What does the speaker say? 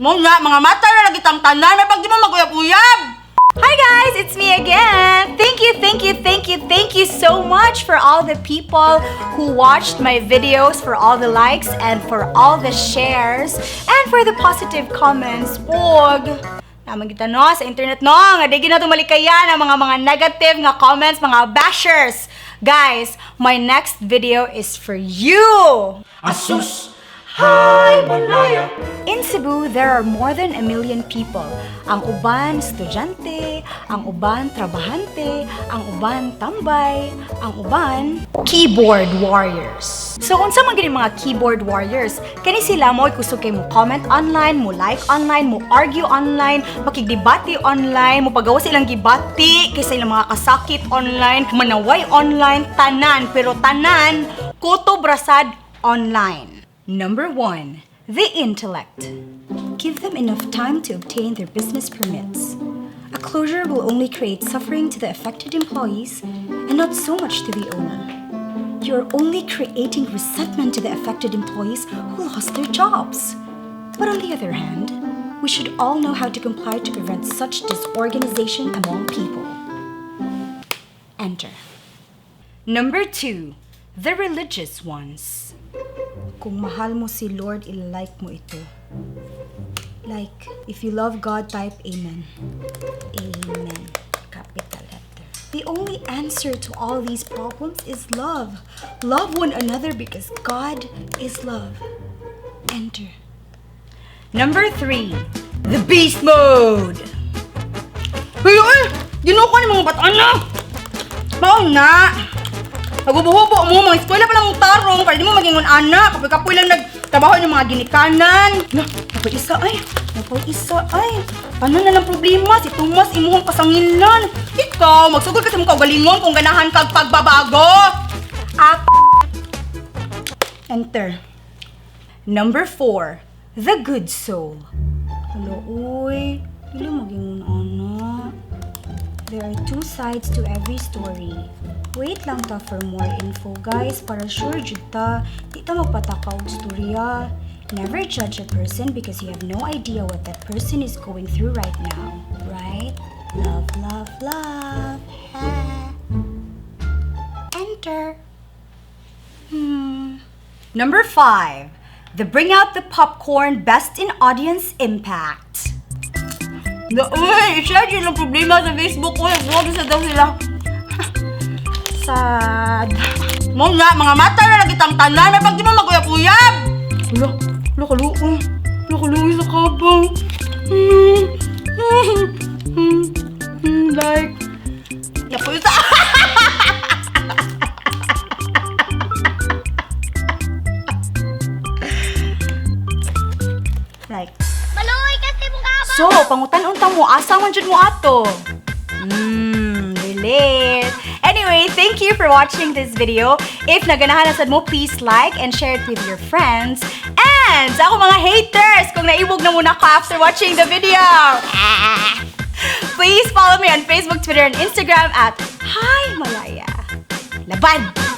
Mao na, mga mata na lagi tang tanan, may pag di mo maguyab-uyab! Hi guys, it's me again. Thank you, thank you, thank you, thank you so much for all the people who watched my videos, for all the likes, and for all the shares, and for the positive comments. Og, naman kita no, sa internet no, nga di na malikayan ang mga negative nga comments, mga bashers. Guys, my next video is for you. Asus, hi Malaya. In Cebu, there are more than a million people. Ang uban, estudyante, ang uban, trabahante, ang uban, tambay, ang uban, keyboard warriors. So, unsa man gini mga keyboard warriors? Kani sila mo kusog kay mo comment online, mo like online, mo argue online, makigdebate online, mo pagawa silang gibati kaysa ilang mga kasakit online, manaway online, tanan, pero tanan, kutob rasad online. Number 1, the intellect. Give them enough time to obtain their business permits. A closure will only create suffering to the affected employees and not so much to the owner. You're only creating resentment to the affected employees who lost their jobs. But on the other hand, we should all know how to comply to prevent such disorganization among people. Enter. Number 2, the religious ones. Kung mahal mo si Lord, i-like mo ito. Like, if you love God, type "Amen." Amen. Capital letter. The only answer to all these problems is love. Love one another because God is love. Enter. Number 3, the beast mode. Uy, uy! Ginoo ko ni mga bataan na! Mao na! Nagubo-hubo mo, mga eskwela pa lang mong tarong, para di mo magingon ana. Kapoy-kapoy lang nagtrabaho ng mga ginikanan. Na, napoy isa ay. Napoy isa ay. Paano na lang problema? Si Tomas, imuhang kasangilan. Ikaw, magsugod ka sa mong kaugalingon kung ganahan kag pagbabago. Up. Enter. Number 4, the good soul. Hala, uy. Dili magingon ana. There are two sides to every story. Wait lang ta for more info, guys, para sure jud ta, di ta magpataka og storya. Never judge a person because you have no idea what that person is going through right now. Right? Love, love, love. Enter. Number 5, the bring out the popcorn best in audience impact. Na, uy, i-share yun ang problema sa Facebook ko. Nagbuwag sa daw sila. Sad. Mao na, mga mata na lagi tang tanan. May pag di mo maguyab-uyab. Hala, hala, kaluoy. Hala, kaluoy sa kabang. Like. Napoy sa... Like. Maloy kasi mong aba. So, pangutan-unta mo, asa man jud mo ato? Relate. Anyway, thank you for watching this video. If naganahan na sad mo, please like and share it with your friends. And sa ako mga haters, kung naibog na muna ko after watching the video, please follow me on Facebook, Twitter, and Instagram at Hi Malaya. Laban!